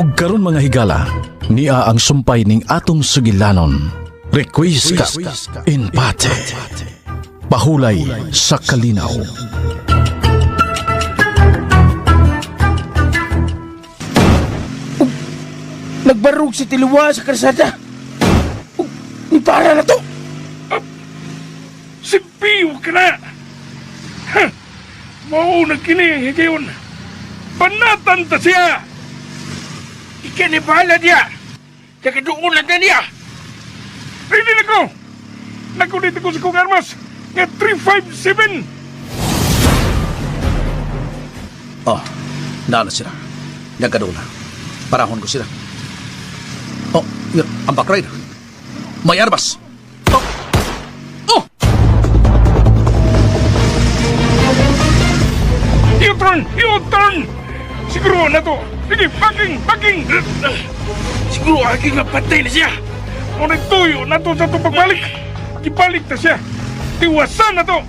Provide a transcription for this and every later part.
Ug karon mga higala, nia ang sumpay ning atong sugilanon. Requiescat in pace. Pahulay sa kalinaw. Nagbarog si Tiluwa sa karsada. Ug, ni para na to. Si Pio ka na! Ha! Mao na kini ang higayon. Banatan ta siya! Ika ni bahala niya. Kakaduon lang na niya. Ready na ko! Nakunit ko sa kong armas nga 357! Oh, naana sila. Nagkadula. Parahon ko sila. Oh, yun, ang back rider. May arbas. Oh! Oh! U-turn! U-turn! Siguro na to! Sige, packing! Packing! Siguro aking mapatay na siya. O nagtuyo na to sa itong pagbalik! Ibalik na siya! Tiwasan na to!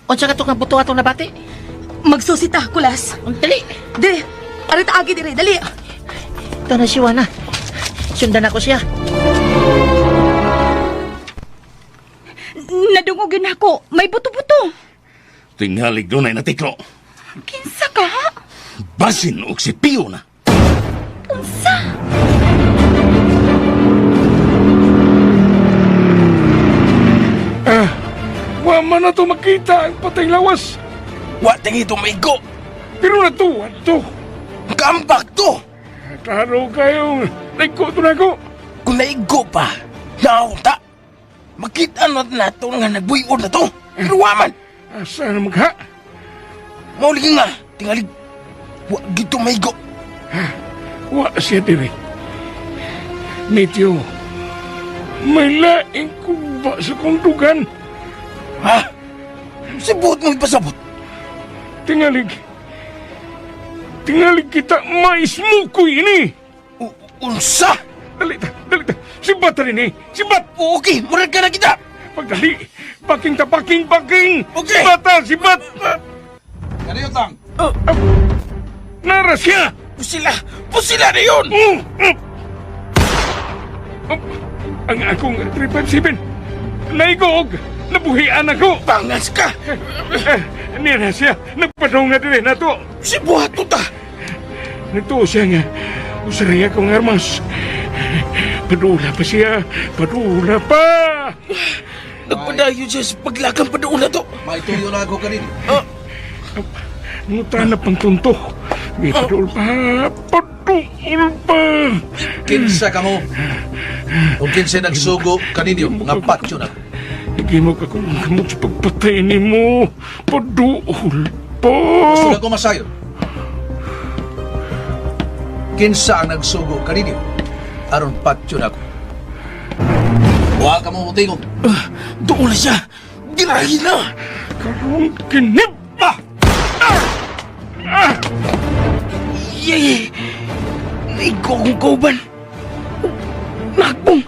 Unsa ka to nga buto atong nabati? Magsusita, kulas. Ang dali. Di, arit agi dire, dali. Ito na si Juana. Sundan ako siya. Nadungogin ako, may buto-buto. Tingalig dunay natiklo. Kinsa ka? Basin og si Pio na. Unsa? Ah, wa man na to makita ang patay lawas. Wa tingi to maigo. Pero natuwa to. Kambak to. Klaro kayo, nagko to na ko. Kung naigo pa, naunta. Makita na nato nga nagbuyon na to. Pero wa man. Asa na magha? Mauli nga, tingalig. Wa gito maigo. Wa siya dire. Medyo, may laing kuba sa kong dugan. Ha? Sibot mo ipasabot. Tingalig. Tingalig kita maismukoy ini. Unsa? Dali ta, dali ta. Sibat rin eh. Sibat! Okay, murag ka na kita. Pagdali. Baking ta, baking, baking. Okay. Sibat ta, sibat. Kaniyo tang! Nara siya. Pusila! Pusila na yun! Mm, mm. Oh, ang akong 357. Naigog. Nabuhian ako. Bangas ka! Eh, niya na siya. Nagpadong na din na to. Sibuhat to ta! Nagtuo siya nga. Usaray akong armas. Padula pa siya. Padula pa. Nagpadayon siya sa paglakang padoon na to. May tuyo na ako kanina. Nguta na pang tunto. Di padul pa. Padul pa. Kinsa ka mo? O kinsa nagsugo kaninyo nga patyo na. Higimok ako ng kamot sa pagpatay ni mo. Padul pa. Gusto na ko masayon. Kinsa ang nagsugo kaninyo? Aron patyo na ako. Wa ka mo mutingog. Doon na siya! Girahin na! Karong kinip pa. Yay! Naigo akong kauban! Nakbong!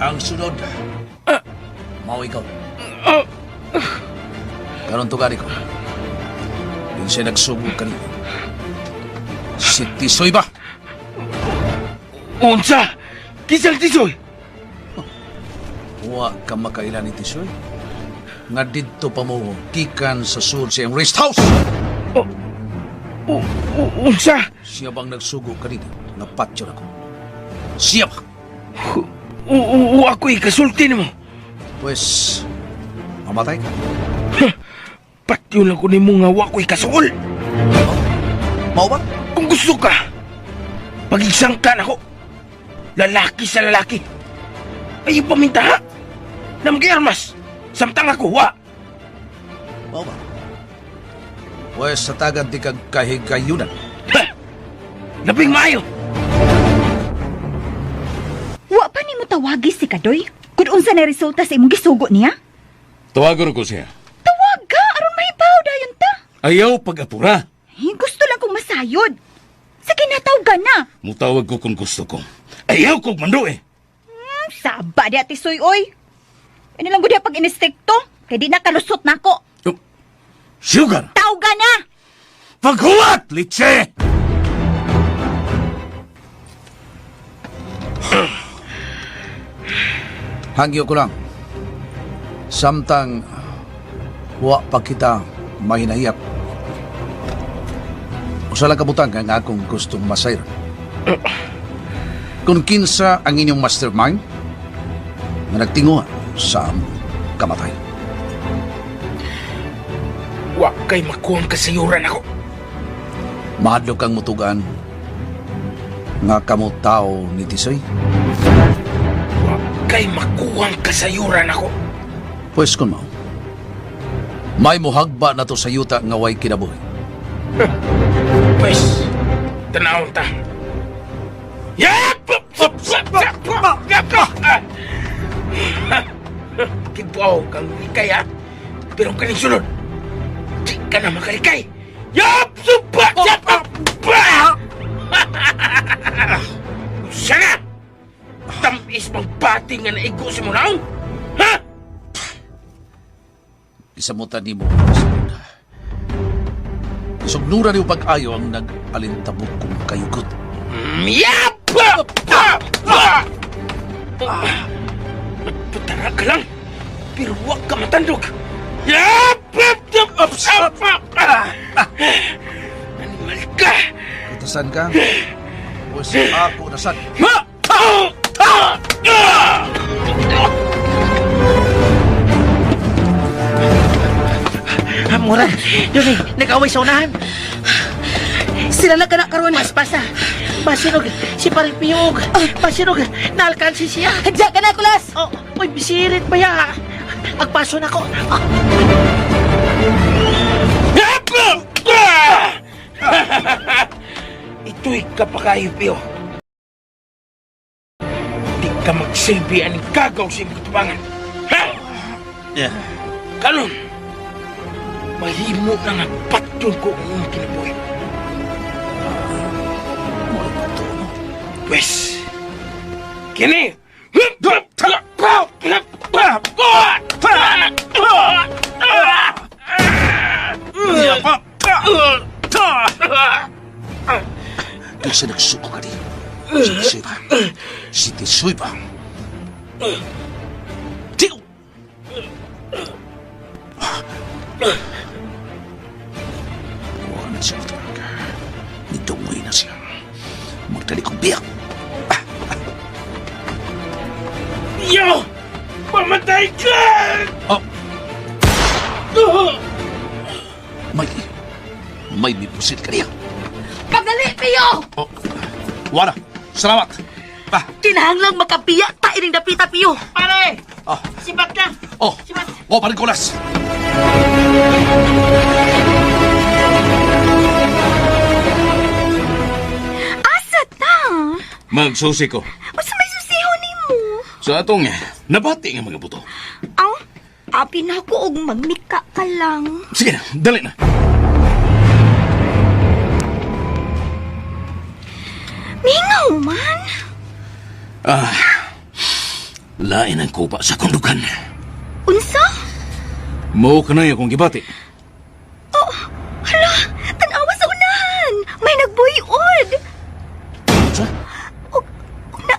Ang sunod, mao ikaw. Karon tugari ko. Kinsa nagsugo kaninyo? Si Tisoy ba? Unsa! Kisang tisoy! Wa ka makaila ni Tisoy. Nga didto pa mo gikan sa sud sa iyang rest house. Unsa! Siya bang nagsugo kanina? Nga patyo na ko. Siya ba? O ako ikasulti nimo. Pues, mamatay ka. Patyo lang ko nimo nga wa ko ikasuol. Mao ba? Kung gusto ka, pagigsangkan ako. Lalaki sa lalaki. Ay, paminta ha? Namgay armas. Samtang ako, wa. Mao ba? Pues, sa tagad di kag kahigayunan. Ha! Labing maayo. Wa pa nimo tawagi si Kadoy? Kung unsa na resulta sa imong gisugo niya? Tawagon ko siya. Tawaga aron mahibaw dayon ta. Ayaw pag-apura. Eh, gusto lang kong masayod. Sige na, tawga na. Mutawag ko kung gusto ko. Ayaw kog mando eh. Saba di ati soy oy. Ano lang gud pag inistikto? Kay di na kalusot nako. Oh, Sugar! Tawga na. Paghuwat, litse! Hangyo ko lang. Samtang wa pa kita mahinahiyap. Usa lang kabutang ang akong gustong masayran. Kung kinsa ang inyong mastermind nga nagtinguha sa among kamatay. Wa kay makuhang kasayuran ako. Mahadlok kang mutugan nga kamo tao ni Tisoy. Wa kay makuhang kasayuran ako. Pwes kun mao, may muhagba na to sa yuta nga way kinabuhi. Pwes, tanawon ta. Yap! Kibaw kang likay ha. Pero kaning sunod, di ka na makalikay. Yap! Supa! Yap! Sana! Tamis mong pati nga naigo sa mong Ha? Isamutan nimo sa Isugnura niyo pag-ayo ang nag-alintabok kong kayugot. Yap! Patara ka lang, pero huwag ka matandog. Yap! Animal ka! Kutasan ka? Pwes ako nasan. Mura, yun eh, nag-away sa unahan. Sila na kana karon. Mas pasa. Basinog, si paring piyog. Basinog, naalkansi siya. Diya ka na, Kulas! Oh, uy, bisirit ba ya? Agpaso na ko. Ah, Ito'y kapakayo, Pio. Di ka magsilbi aning kagaw sa imong katubangan. Ha? Yeah. Kanon, mahimo na nga patyon ko ang imong kinabuhi. Pwes, kini! Kinsa nagsuko ka di? Si Tisoy ba? Si Tisoy ba? Tiyo! Wala na siya talaga. Nidungoy na siya. Magdali kong biyak. Yo! Pamatay ka! Oh. May... May mipusil ka niya. Pagdali, Pio! Oh. Wala. Salamat. Ah. Kinahanglang makapiya ta ining dapita, Pio. Pare! Oh. Sibat na! Oh. Sibat! Oh, paring kulas. Asa ta? Magsusi ko. Unsa may susiho nimo? Sa atong nabati nga mga buto. Aw, abi na ko og magmika ka lang. Sige na, dali na. Mingaw man. Lain ang kupa sa kundukan. Unsa? Mao ka na akong gibati. Oh, hala, tan-awa sa unahan. May nagbuyod. Unsa? Og, og na,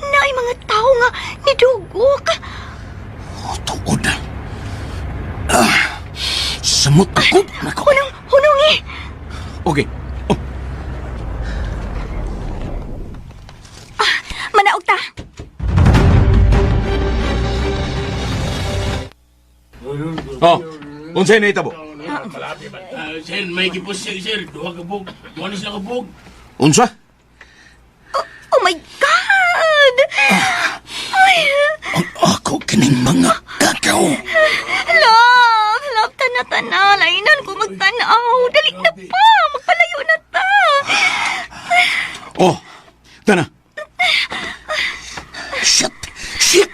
naay mga tao nga nidugok. Oh, tuod na. Ah, samot ako. Nako. Hunong, hunong eh. Okay. Oh, Manaog ta. oh. Unsay na itabo? Sir, may gipos sir, sir. Duha ka bug. Duha na sila ka bug. Unsa? Oh my God! Ay, Ang ako kining mga kakaw. love, love, tana-tana. Lainan ko magtanaw. Dali na pa, magpalayo na ta. Oh, tana. Shit! Shit!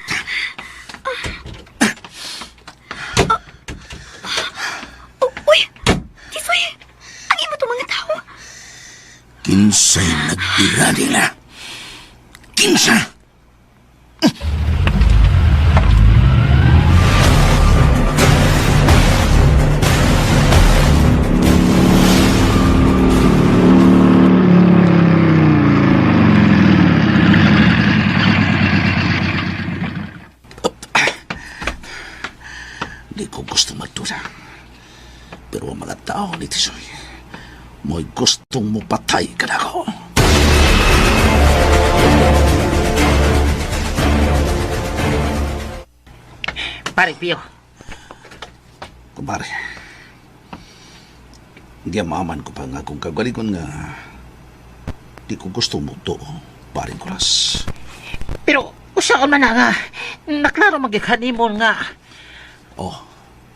Oh, uy, Tisoy, ang imo to mga tao. Kinsay nagtira nila. Kinsa? Pero ang mga tao ni Tisoy, mo'y gustong mo patay ka na ako. Pare Pio, Kumpare, giyamaman ko pa nga kung kagalingon nga di ko gusto mo to, paring kulas. pero usaon man na nga, naklaro magighanimon nga, Oh,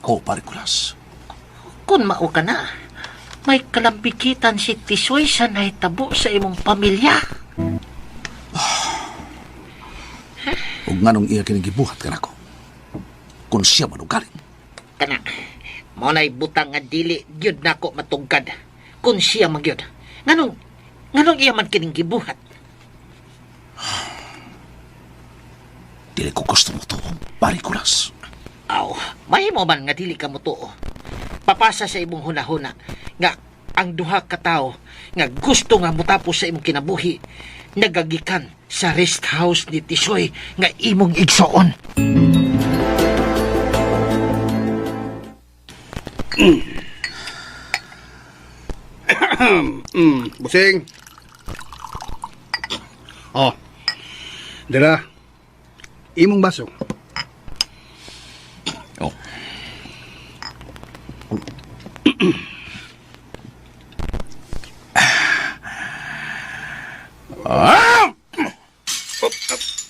oh, paring kulas. kung mao ka na, may kalambikitan si Tisoy sa nahitabo sa imong pamilya. Ug nganong iya kinigibuhat ka nako. Kung siya manugaling. Kana, mao na'y butang nga dili gyud nako matugkad kung siya magyud. Nganong, nganong iya man kining gibuhat? Dili ko gusto mo to, paring kulas. Aw, mahimo man nga dili ka motuo. Papasa sa imong hunahuna nga ang duha ka tawo nga gusto nga motapos sa imong kinabuhi nagagikan sa rest house ni Tisoy nga imong igsoon. Busing. Oh. Dira. Imong baso. Oh.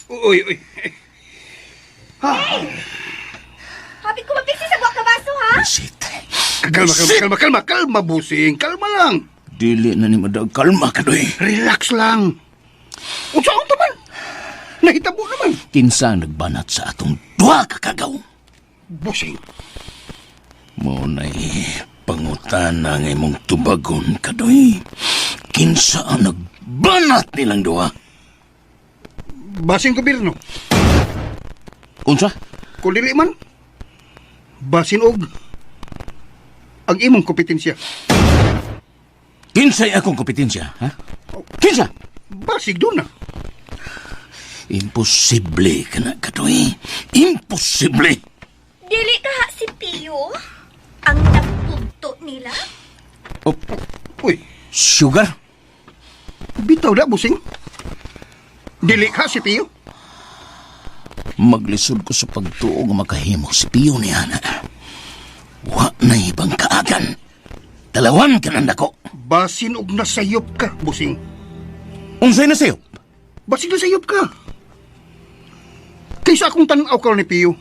Uy, uy. Habi ko mapiksi sa buwak ka baso, ha? Shit. Kalma, kalma, kalma, kalma, kalma, busing. Kalma lang. Dili na ni madag kalma ka doy. Relax lang. Unsaon ta man? Nahitabo naman. Kinsa ang nagbanat sa atong duha ka kagaw? Busing. Mo na'y pangutana nga imong tubagon kadoy. Kinsa ang nagbanat nilang duha? Basing gobyerno. Unsa? Kung dili man, basin og ang imong kompetensya. Kinsay akong kompetensya, ha? Kinsa? Basig doon na. Imposible ka na, kadoy. Imposible! Dili ka ha si Pio? Ang nagpugto nila? Oh, Uy, sugar? bitaw na, busing. Dili ka si Pio. Maglisod ko sa pagtuo nga makahimo si Pio ni Ana. Wa na ibang kaagan. Dalawan ka nang dako. Basin og nasayop ka, busing. Unsay na sayo? Basig nasayop ka. Kaysa akong tanaw karon ni Pio.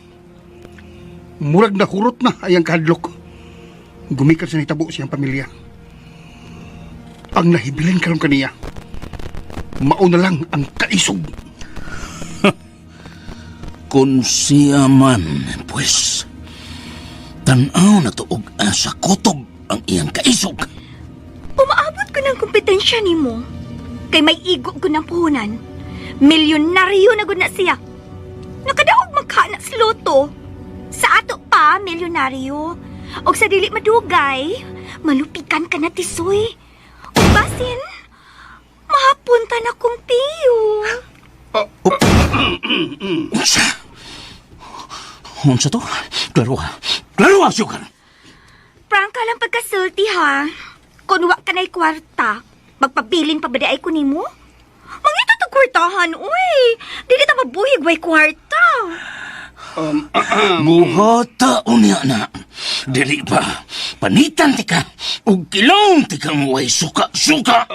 Murag nahurot na ayang kahadlok. Gumikan sa nitabo siyang pamilya. Ang nahibilin karon kaniya. Mao na lang ang kaisog. Kung siya man, pues, tanaw na tuog asa kutob ang iyang kaisog. Umaabot ko ng kompetensya nimo. Kay may igo ko ng puhunan. Milyonaryo na gud na siya. Nakadaog magkana sa loto. Sa ato pa, milyonaryo. Og sa dili madugay, malupikan ka na tisoy. O basin, mahapunta na kong tiyo. Unsa? Unsa to? Klaro ha? Klaro ha, sugar! Prangka lang pagkasulti ha. Kung wa ka na'y kwarta, magpabilin pa ba di ay ko nimo? Mangita to kwartahan, uy! Dili ta mabuhig way kwarta. Buhata unya na. Dili pa. Panitan ti ka. Ug kilong ti ka mo ay suka-suka.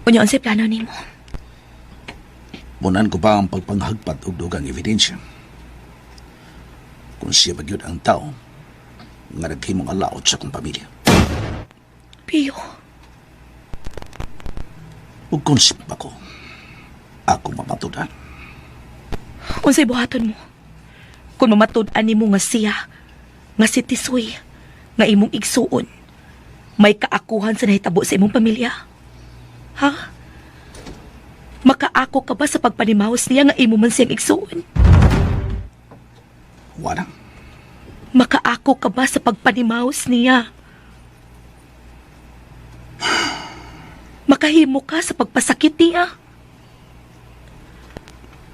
Unya unsay plano nimo? Munan ko pa ang pagpanghagpat og dugang ebidensya. Kung siya ba gyud ang tao nga naghimong alaot sa akong pamilya. Pio, Ug kung simba ko, ako mapatudan. unsay buhaton mo? Kung mamatud-an nimo nga siya, nga si Tisoy, nga imong igsuon, may kaakuhan sa nahitabo sa imong pamilya? Ha? Makaako ka ba sa pagpanimaos niya nga imo man siyang igsuon? Wala. Makaako ka ba sa pagpanimaos niya? Makahimo ka sa pagpasakit niya?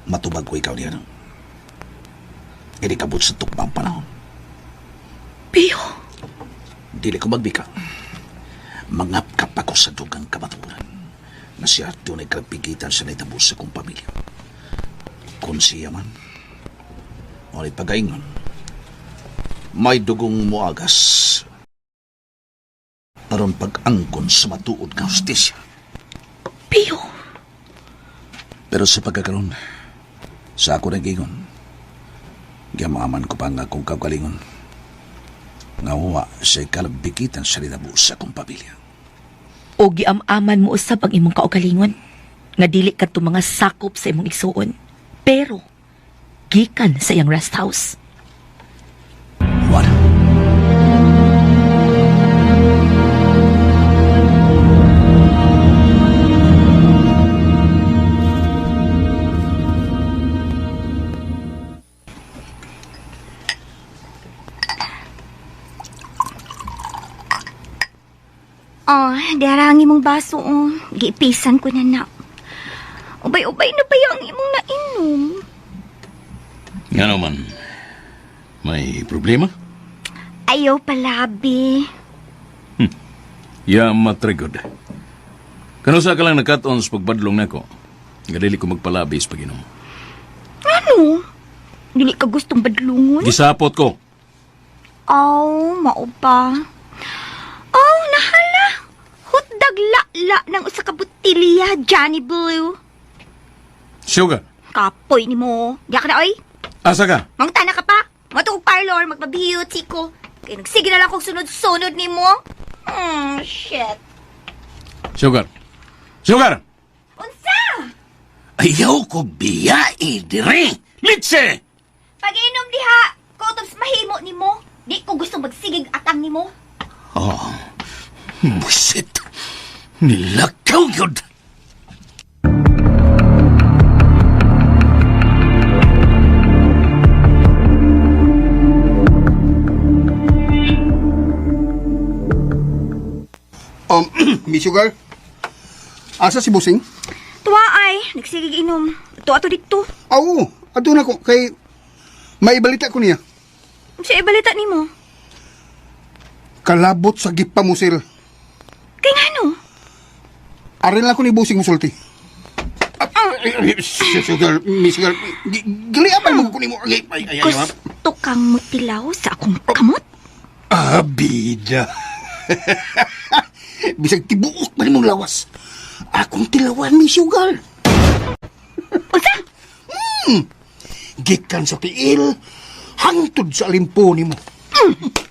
Matubag ko ikaw niya. No? Hindi kabot sa tukbang panahon. Pio, Dili ko magbika. Mangapkap ako sa dugang kamaturan na si Artun ay kalapigitan sa naitabo sa kong pamilya. Kung siya man, o ay pagaingon, may dugong muagas aron pag-angkon sa matuod nga hustisya. Pio, Pero sa pagkakaroon, sa ako nagingon, gamaman ko pa nga akong kagalingon. Nga huwa siya kalabikitan sa nitabo sa akong pamilya. o giam-aman mo usab ang imong kaugalingon nga dili kadto mga sakop sa imong igsuon. Pero gikan sa iyang rest house. Wala. Oh, dara ang imong baso, oh. Giipisan ko na na. Ubay-ubay na ba ang imong nainom? Nga naman, may problema? Ayaw palabi. Ya matrigod. Kanusa ka lang nagkat-on sa pagbadlong nako. Nga dili ko magpalabi sa pag-inom. Ano? Dili ka gustong badlungon? Gisapot ko. Aw, mao ba? Oh, nahala. Hutdag la-la ng usa ka botilya, Johnny Blue. Sugar, Kapoy ni mo. Diya ka na, oy. asa ka? Mangutana ka pa. Matuog parlor, magpa-beauty ko. Kaya nagsige na lang kong sunod-sunod ni mo. Shit. Sugar. Sugar! Unsa? Ayaw ko biyai dire. Litse! Pag-inom diha, kutob sa mahimo ni mo. Di ko gusto magsigig atang ni mo. Oh, busit. Nilakaw yun. Miss Sugar, asa si Busing? Tuwa ay, nagsigig inom. Tuwa to dito. Aw, ato na ko kay may balita ko niya. Siya ibalita ni mo. Kalabot sa gipamusil. Kay ngano? Arin lang ko ni Busing musulti. Ah, Sugar, Miss Sugar, giliapan mo ko nimo. Ay, ay, ay, ay, Gusto kang mutilaw sa akong kamot? Ah, bida. Bisag tibuok man imong lawas. Akong tilawan, Miss Sugar. Unsa? Gikan sa tiil, hangtod sa alimpo nimo.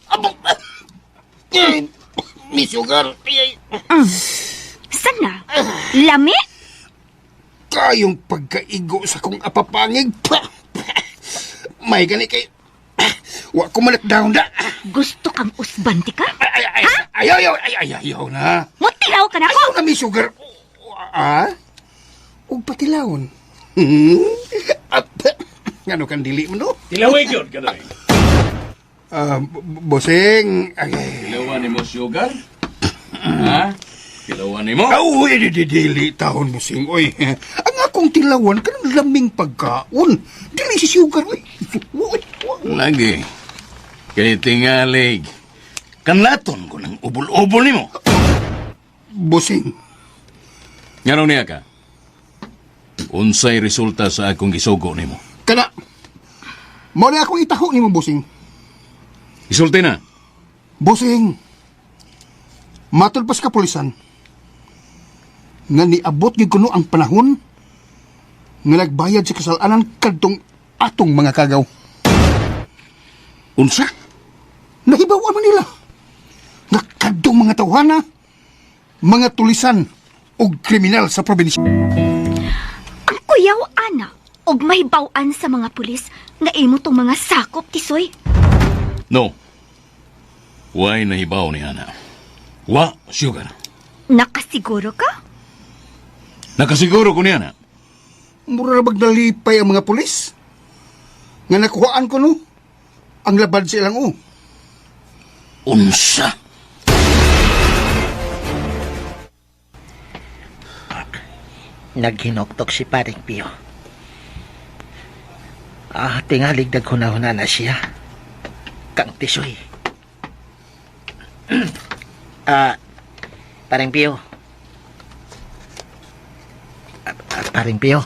Abo. Eh, Miss Sugar, ay, ay. Sana? Lami? Kayong pagkaigo sa kong apapangig. Pa, pa. May gani kay... Wa ko down da. Gusto kang usbante ka? Ay, ay, ay, ay, ay, ay, ay, ayaw na. Mutilaw ka na ako? Ayaw na, may sugar. Ah? Ug patilawon. At, ano kang dili mo, no? Tilaway yun, kanoy. Ah, bosing. Ay, Tilawan ni mo, Sugar? Ha? Tilawan ni mo? Aw, eh, di, dili taon, bosing. Oy, ang akong tilawan, kanang laming pagkaon. Dili si sugar, oy. Oy, oy. Lagi. Kay tingalig. Kanlaton ko ng ubol-ubol ni mo. Bosing, Ngano niya ka? Unsay resulta sa akong gisugo nimo? kana. Mo na akong itaho nimo, bosing. Isulti na. Bosing, matod pa sa kapulisan, nga niabot gyud kuno ang panahon nga nagbayad sa kasalanan kadtong atong mga kagaw. Unsa? Nahibawan man nila nga kadtong mga tawhana, mga tulisan og kriminal sa probinsya. Ang kuyaw, ana, og mahibaw-an sa mga pulis nga imo tong mga sakop, tisoy. No. Why nahibaw ni Ana? Wa, Sugar. Nakasiguro ka? Nakasiguro ko ni Ana. Mura na bag nalipay ang mga pulis? Nga nakuhaan ko no? Ang labad sa ilang o. Unsa? Naghinoktok si paring Pio. Ah, tingalig daghuna-huna na siya. Kang Tisoy. Ah, paring Pio. Paring Pio.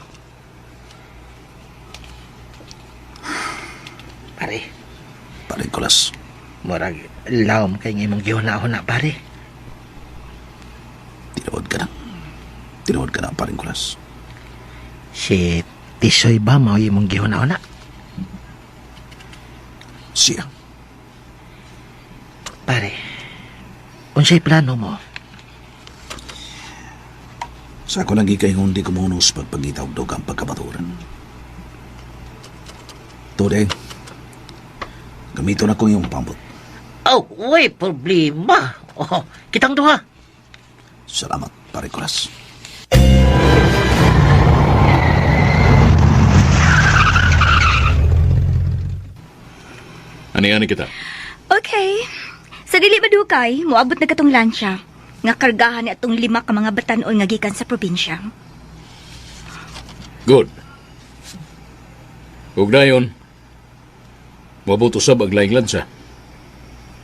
Pare, Pare Nicolas, murag lawom kay ng imong gihuna-huna, pare. tinuod ka na. Tinuod ka na, pare Nicolas. Si Tisoy ba mao imong gihuna-huna? Siya. Pare, unsay plano mo? Sa ako lang gikaingon di kumunos pagpangita og dugang pagkabaturan. Tude, gamito na kong iyong pambot. Oh, uy, problema. Oh, kitang duha. Salamat, pare Nicolas. Ani-ani kita. Okay. Sa dili madukay, moabot na katong lansya. Nga kargahan ni atong lima ka mga batanon nga gikan sa probinsya. Good. Ug dayon, moabot usab ang laing lansa.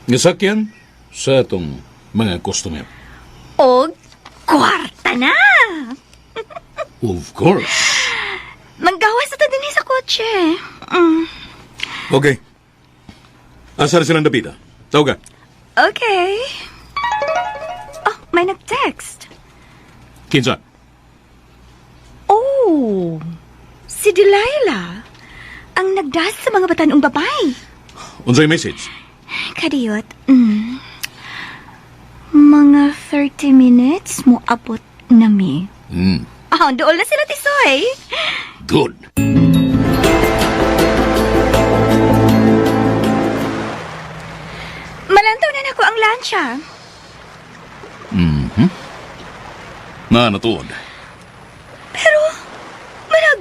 Nga sakyan sa atong mga customer. Og kwarta na! Of course. Manggawas na ta dinhi sa kotse. Okay. Asa na silang dapita? Tawag ka. Okay. Oh, may nag-text. Kinsa? Oh, si Delilah. Ang nagdas sa mga batanong babae. Unsay message? Kadiyot, mga 30 minutes mo abot na mi. Ah, dool na sila, Tisoy. Good. Malantaw na nako ang lansya. Na natuod. Pero, marag,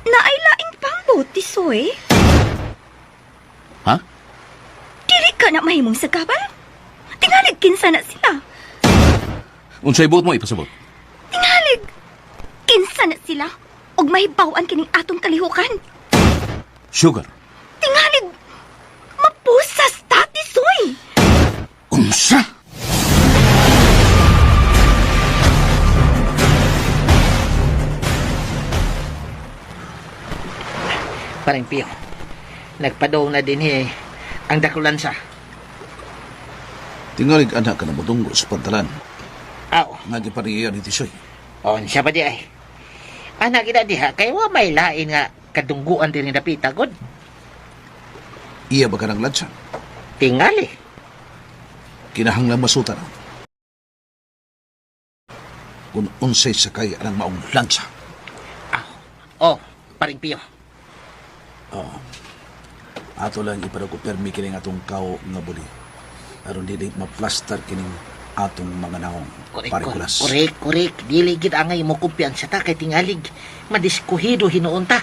naay laing pambot, Tisoy. Ha? Dili ka na mahimong sagabal. Tingalig kinsa na sila. Unsay buot mo ipasabot? Tingalig kinsa na sila. Og mahibaw-an kining atong kalihukan. Sugar. Tingalig mapusas ta, Tisoy. Unsa? Paring Pio, nagpadong na din eh, ang dakulansa. Tingalig anak ka na mudunggo sa pantalan. Aw, Nga gipariya ni Tisoy. on siya pa di ay. Anak ina diha, kay wa may lain nga kadungguan din ni dapita, god. Iya ba ka ng lansya? Tingali. Kinahanglan masutan. Kung unsay sakay ang maong lansya. Aw, oh, paring Pio. Ato lang iparuko permi kining atong kao nga buli. Aron dili maplastar kining atong mga naong. Korek, Pare Kulas. korek, korek. Dili gid angay mo kumpiyansa ta kay tingalig. Madiskuhido hinuon ta.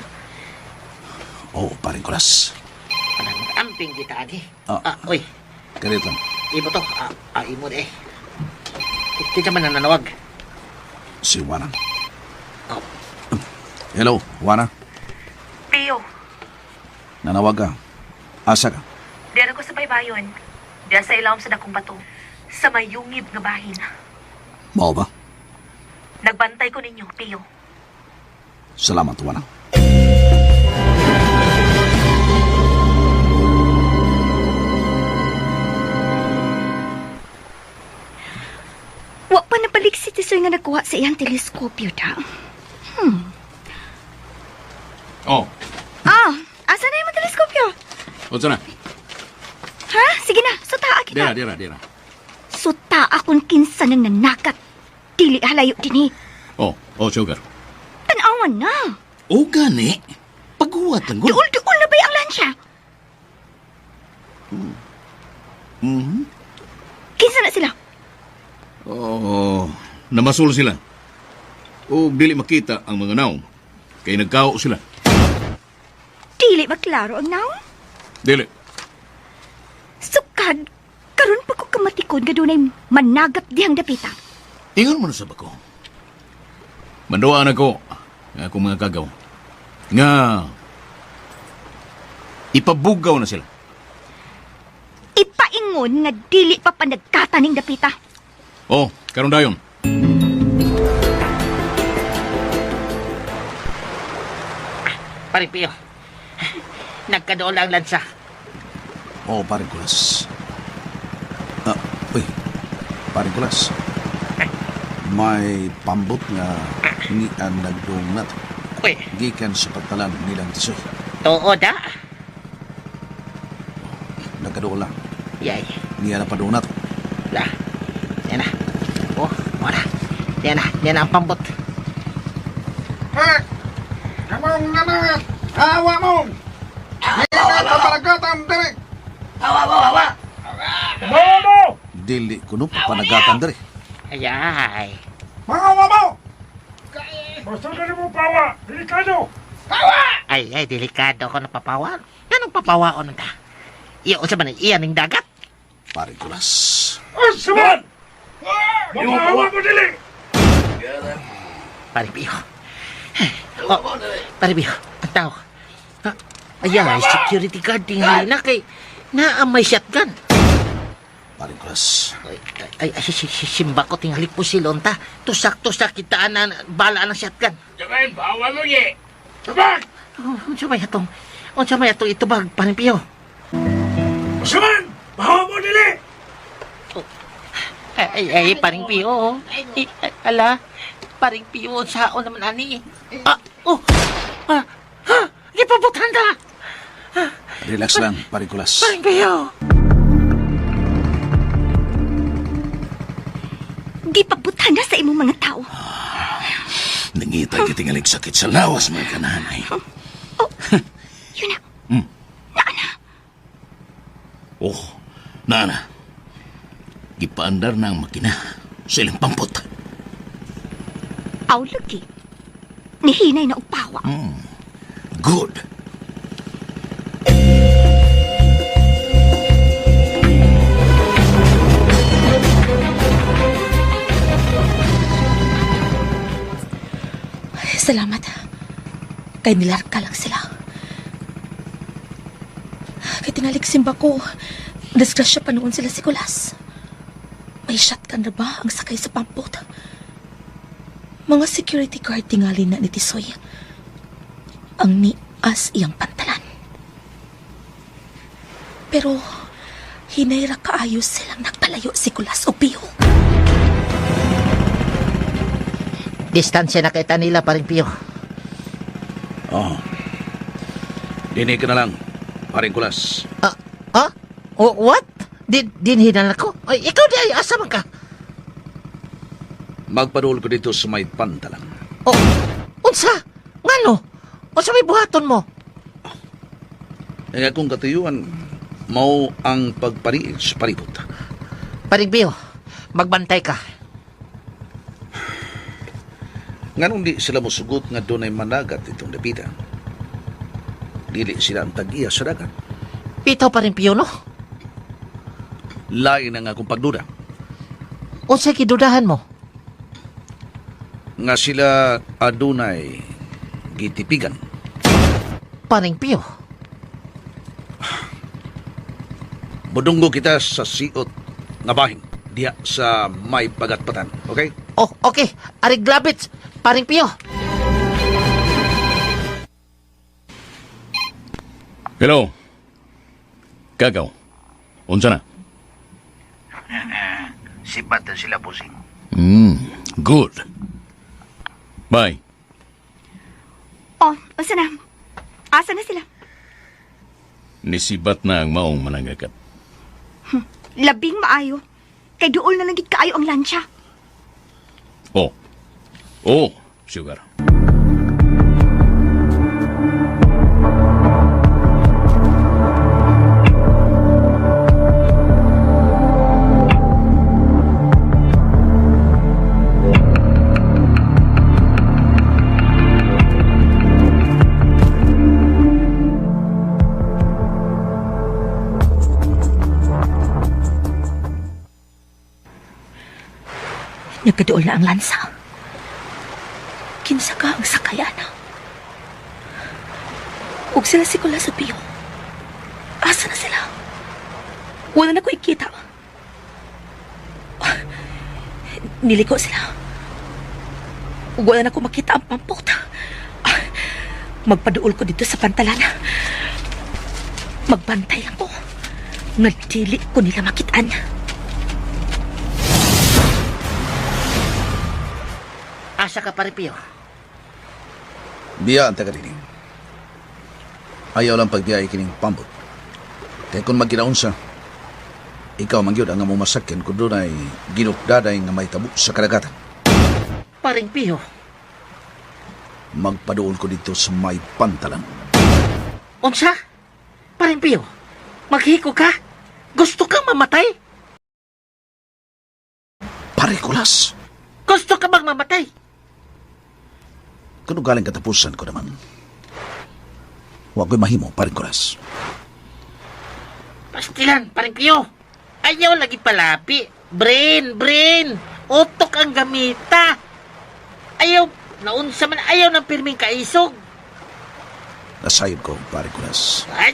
Oh, pare Kulas. Anang amping kita ani. Ah. Ah, oy, Karit lang. imo to. Ah, imo de. Kita man ang nanawag. Si Juana. Oh. Hello, Juana. Pio, Nanawag ka. Asa ka? diyan ako sa baybayon. Diyan sa ilawom sa dakong bato. Sa mayungib nga bahin. Mao ba? Nagbantay ko ninyo, Pio. Salamat, Juana. Wa pa nabalik si Tisoy nga nagkuha sa iyang teleskopyo ta. Oh, Ah, asa na yung teleskopyo? unsa na? Ha? Sige na, sutaa kita. Dira, dira, dira. Suta akong kinsa nang nanakat. Dili halayo dinhi. Oh, oh, sugar. Tanawan na. O gani? Paghuwat lang gud. Duol-duol na ba ang lansya? Kinsa na sila? Oh, namasul sila. O dili makita ang mga naong. Kay nagkao sila. Dili maklaro ang naong? Dili. Kad, karon pa ko kamatikod nga dunay managat dihang dapita. Ingon mo na sa bako. Manduan ako nga akong mga kagaw. Nga ipabugaw na sila. Ipaingon nga dili pa panagkataning dapita. Oh, karon dayon. Paring Pio, nagkadool ang lansa. Oo, paring Kulas. Ah, uy, paring Kulas. May pambot nga ni ang nagdung na to. Uy, Gikan sa pagtalan nilang tisoy. tuo da. Nagkadool lang. Yay, Niya na padung na to. la. Yan na. Oh, wala. Yan na, yan na ang pambot. Kamong nanak! Awa mo! Hindi ka palagatan, dere! Bawa mo! Dili kuno panagatan dere. Ayay. Mga mo! Basta na mo pawa! Delikado! Ay, ay, delikado ko napapawan. Anong papawaon ta? Iyo, unsa man iyan ning dagat? Paring Kulas. Asuman! Mapawa mo dili! Pare Pio. Oh, pare Pio, ang tao. Ha? Ayay, security guard tingali na kay naa may shotgun. Paring Kulas. Ay, ay, ay, simba ko tingali po silon ta. Tusak-tusak kita na bala ng shotgun. Jaman, bawa mo ye! Tabag! Oh, unsa may atong unsa may atong itubag, Paring Pio? Asuman! Bawa mo dili! Ay, ay, ay, paring Pio. Ay, ay, ala, paring Pio, saon naman ani. Ah, oh, ah, ha, gipabutan ta. Relax lang, paring Kulas. Paring Pio. Gipabutan na sa imong mga tao. Nangita kitingalig sakit sa lawas mga kananay. Oh, yun na. Oh, nana. Gipaandar na ang makina sa ilang pampot. Aw, lagi. Nihinay na og pawa. Good. Salamat. Kay nilarka lang sila. Kay tinalik simba ko, disgrasya pa noon sila si Kulas. May shotgun na ba ang sakay sa pampot? Mga security guard tingali na ni Tisoy. Ang nias iyang pantalan. Pero hinayra kaayos silang nagpalayo si Kulas o Pio. Distansya na kita nila, paring Pio. Oh. Dini ka na lang, paring Kulas. Ah, ah? Oh, what? Dinhinan ako? Ay, ikaw di ay, asa man ka? Magpadul ko dito sa may pantalan. Oh, unsa? Ngano? Unsa may buhaton mo? Ang akong katuyuan, mao ang pagpariit sa palibot. Paring Pio, magbantay ka. Nganong di sila mosugot nga dunay managat itong dapita. Dili sila ang tag-iya sa dagat. Pitaw paring Pio, no? Lain ang akong pagduda Unsa kidudahan mo? nga sila adunay gitipigan. Paring Pio. Budunggo kita sa siot nga bahin diha sa may pagatpatan. Okay? Oh, okay. Ariglabits, paring Pio. Hello. Kagaw. Unsa na? Sibatan sila, busing. Good. Bye. Oh, unsa na? Asa na sila? Nisibat na ang maong manangagat. Labing maayo. Kay duol na lang gid kaayo ang lansya. Oh. Oh, sugar. Nagkaduol na ang lansa. Kinsa ka ang sakayan? Ug sila si Kulas ug Pio. Asa na sila? Wala na ko ikita. Niliko sila. Ug wala na ko makita ang pampot. Magpaduol ko dito sa pantalan. Magbantay lang ko. Nga dili ko nila makitaan. Asa ka, Paring Pio? Biya ang taga dini. Ayaw lang pagbiya kining pambot. Kay kung magkinaon sa, ikaw man gyud ang among masakyan kung doon ay ginukdaday nga may tabo sa karagatan. Paring Pio, Magpaduol ko dito sa may pantalan. unsa? Paring Pio, maghiko ka? Gusto kang mamatay? Parikulas! Gusto ka bang mamatay? Kung galing katapusan ko naman, huwag ko'y mahimo, parikulas. Pastilan, Paring Pio. Ayaw lagi palapi. Brain, brain. Utok ang gamita. Ayaw, naunsa man ayaw ng pirming kaisog. Nasayod ko, parikulas. Ay,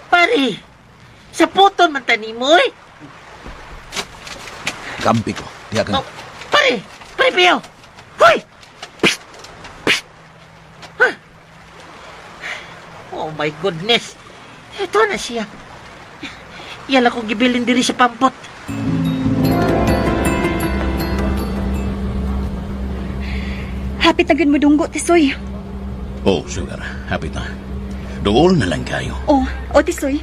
pare, sa puton man tani mo eh. Kampi ko. Diya ka na. Oh, pare, pare Pio. Hoy! Psst! Psst! Huh? Oh my goodness. Ito na siya. Yala kong gibilin diri sa pampot. Hapit na gyud mo dunggo, Tisoy. Oh, sugar. Hapit na. Dool na lang kayo. Oh, o Tisoy,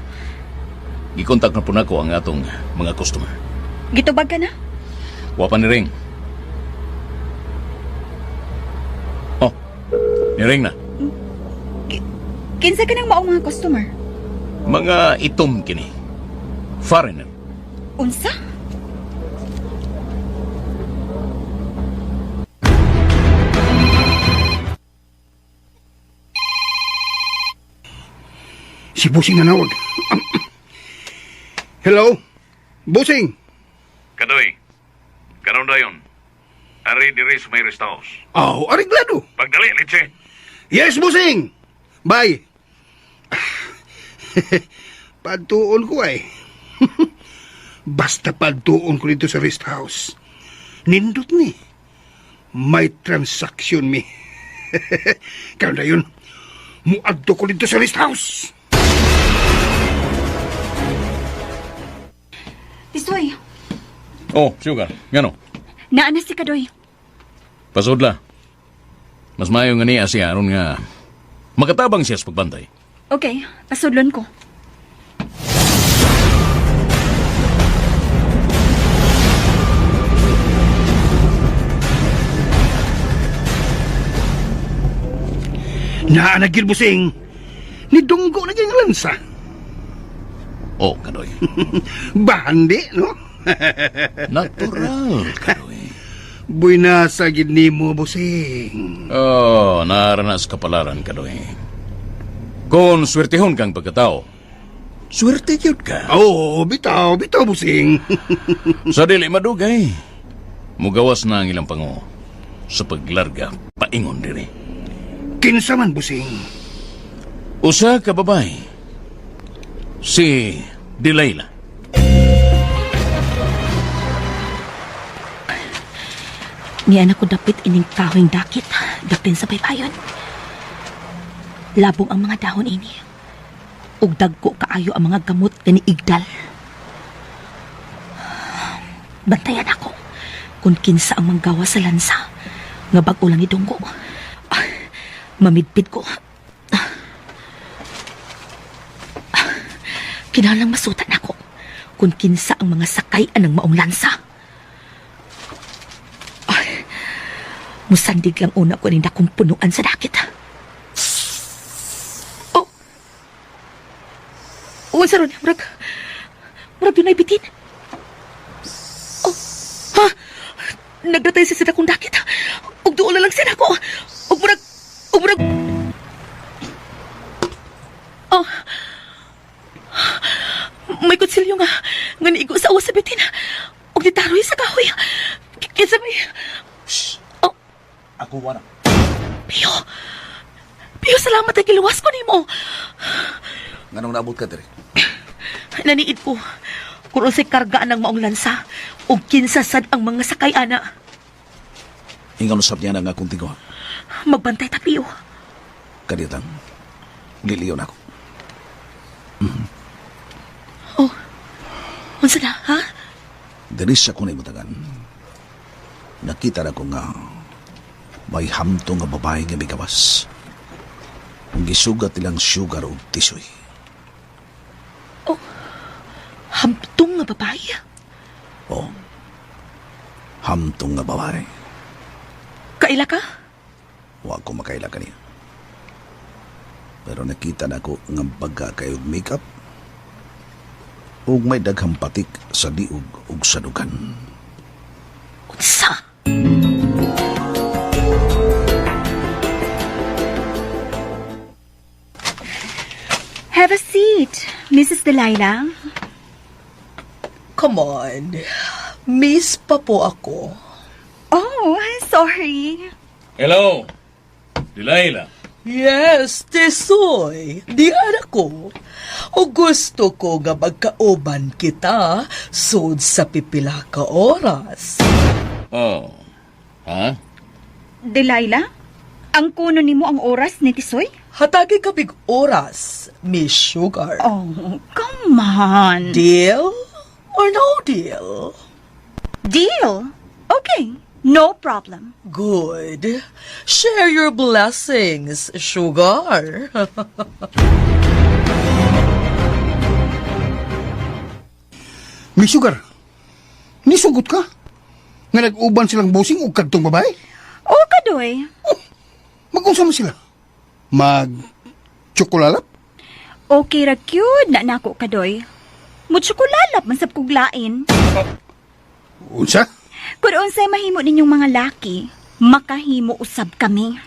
Gikontak na po nako ang atong mga customer. gitubag ka na? Wa pa ni Ring. Oh, ni Ring na. Kinsa ka nang maong mga customer? Mga itom kini. Foreigner. Unsa? Si Busing nanawag. Hello? Busing! Kadoy, karon dayon. Ari diri sa may rest house. Oh, ariglado. Pagdali, litse. Yes, Busing! Bye! Pagtuon ko ay. Basta pagtuon ko dito sa rest house. Nindot ni. May transaksyon mi. Karon na yun. Muadto ko dito sa rest house. Tisoy, Oh, sugar. Ngano? naa na si Kadoy. Pasudla. Mas maayo nga niya siya aron nga makatabang siya sa pagbantay. Okay, pasudlon ko. Naa na gyud, Busing. Nidunggo na gyud ang lansa. Oh, Kadoy. Bahandi, no? Natural, Kadoy. Buinasa gid nimo, Busing. Oh, naranas kapalaran, Kadoy. Kung swertihon kang pagkatao, swerte gyud ka. Oo, bitaw, bitaw, Busing. Sa dili madugay, mugawas na ang ilang pango sa paglarga paingon diri. Kinsa man, Busing. Usa ka babae, si Delilah. Niya na ko dapit ining kahoyng dakit, dapin sa baybayon. Labong ang mga dahon ini. Ug dagko kaayo ang mga gamot nga niigdal. Bantayan ako kung kinsa ang manggawa sa lansa nga bag-o lang idunggo. Ah, Mamidpid ko. Kinahanglang masutan ako kung kinsa ang mga sakay anang maong lansa. Musandig lang una ko ning dakong punuan sa dakit. Oh! Unsa ron? Murag... Murag dunay bitin. Oh! Ha? Nagdatay siya sa dakong dakit. Ug duol na lang siya nako. Ug murag... Ug murag... Oh! May kutsilyo nga. Nga niigo sa awas sa bitin. Ug ditaroy sa kahoy. Kinsa may... Pio, salamat ang giluwas ko nimo. Nganong naabot ka diri? Naniid ko kung unsay kargaan ng maong lansa ug kinsa sad ang mga sakay ana. Ingon usab niya na nga akong tinguha. Magbantay ta, Pio. Kadiyotang, liliyon ako. Oh. Unsa na, ha? Diri sa kunay mutagan. Nakita na ko nga may hamtong nga babae nga migawas. Ang gisugat nilang sugar og tisoy. Oh. Hamtong nga babae. Oh. Hamtong nga babae. Kaila ka? Wa ko makaila kaniya. Pero nakita na ko nga baga kay og makeup ug may daghang patik sa diog ug sa dugan. Unsa? Have a seat, Mrs. Delilah. Come on. Miss pa po ako. Oh, sorry. Hello, Delilah. Yes, Tisoy. Di anak ko. O gusto ko nga magkauban kita sud sa pipila ka oras. Oh. Ha? Delilah, ang kuno nimo ang oras ni Tisoy? Hatagi ka big oras, Miss Sugar. Oh, come on. Deal or no deal? Deal. Okay, no problem. Good. Share your blessings, Sugar. May sugar. Nisugot ka? Nga nag-uban silang busing og kadtong babae? Oh, kadoy. Mag-unsa man sila? Mag tsokolalap? Okay ra cute na nako kadoy. Mutsukulalap man sab kog lain. Unsa? Kun unsay mahimo ninyong mga laki, makahimo usab kami.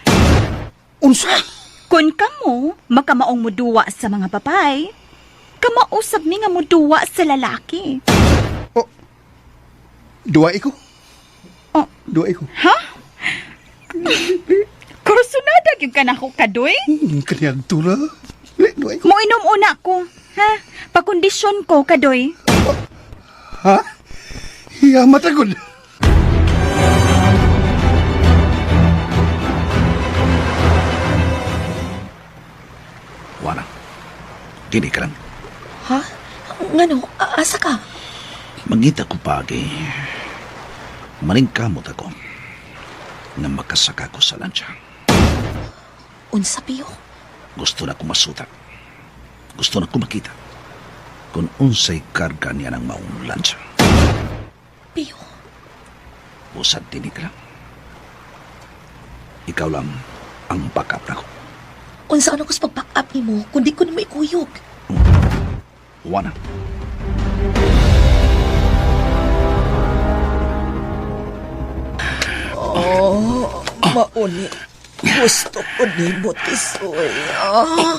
Unsa? Kun kamo makamaong muduwa sa mga babae, kamausab mi nga muduwa sa lalaki. Oh. Duwa ko. Oh. Duwa ko. Ha? Kursunada gyud ka nako kadoy. Kanyang ra. Duwa ko. Moinom una ko, ha? Pakondisyon ko kadoy. Ha? Hiyamat agad. Wala. Dili ka lang. Ha? Ngano? Asa ka? Mangita ko pagi. Maningkamot ako nga makasaka ko sa lansya. Unsa, Pio? Gusto na ko masuta. Gusto na ko makita kung unsay karga niya ng maong lansya. Pio. Usad dinig ka lang. Ikaw lang ang backup nako. Unsa ano ko sa pag-back up nimo kundi ko nimo ikuyog. Wana. Oh, mauni. Gusto ko nimo, Tisoy. Ah,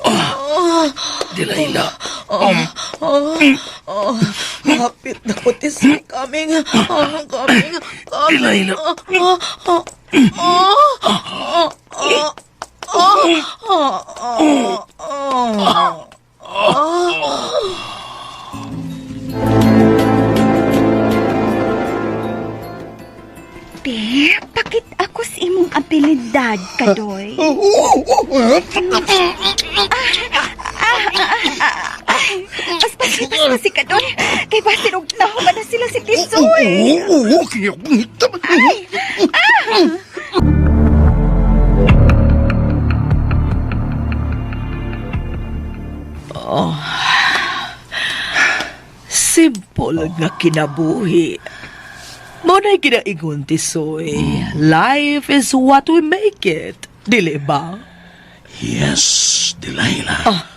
ah, Delilah. ah, ah, hapit na ko, Tisoy. Kaming, ah, kaming, kaming. Delilah. Ah, ah, ah, ah, ah, ah, ah, ah, ah. Te, pakit ako sa imong abilidad, kadoy. Oh, oh, oh, oh. Paspasi, paspasi kadoy. Kay basin og nahuman na sila si Tisoy. Oh, oh, oh, kaya pangita. Ay! Ah! Oh. Simple nga kinabuhi. Mo na'y ginaingon, Tisoy. Life is what we make it. Dili ba? Yes, Delilah.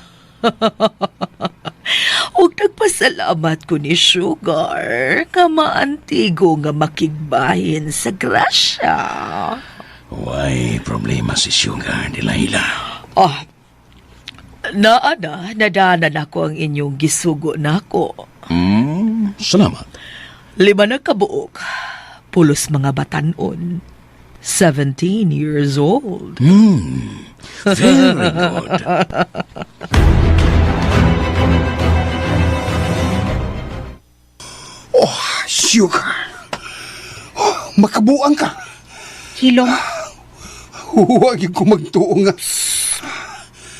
Ug nagpasalamat ko ni Sugar nga maantigo nga makigbahin sa grasya. Why problema si Sugar, Delilah? Ah, naa na, nadanan ako ang inyong gisugo nako. Salamat. 5 na kabuok, pulos mga batanon. 17 years old. Very good. Oh, sugar. Oh, makabuang ka. Hilom, Huwag yung kumagtuo nga.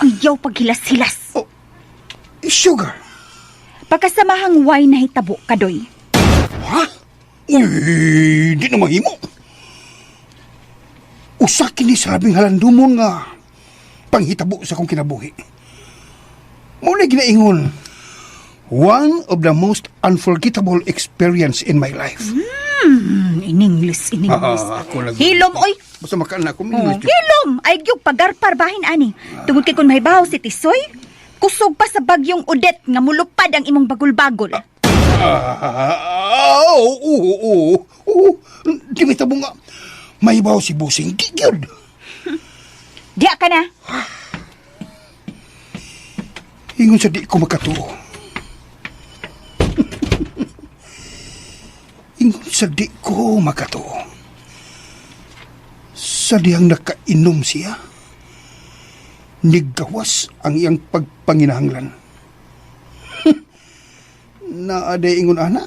ayaw paghilas-hilas. Oh, sugar. Pagkasamahang wine na hitabo, Kadoy. Ha? Uy, di na mahimo. Usa kini sa labing halandumon nga panghitabo sa akong kinabuhi. Mao na ginaingon. One of the most unforgettable experience in my life. In English, in English. Ah, ako lang. Hilom, oy! Basta makaan ako. Oh, English. hilom! Ay, gyud pagarpar bahin ani. Tungod kay kun mahibaw si Tisoy, kusog pa sa bagyong Odette nga mulupad ang imong bagol-bagol. Ah, oo, oo, oo, oo. Di may tabo nga. Mahibaw si Busing. Di gyud. Diya ka na. Ingon sa di ko makatuo. Ingon sa di ko makatuo. Sa dihang nakainom siya, nigawas ang iyang pagpanginahanglan. Naaday ingon ana.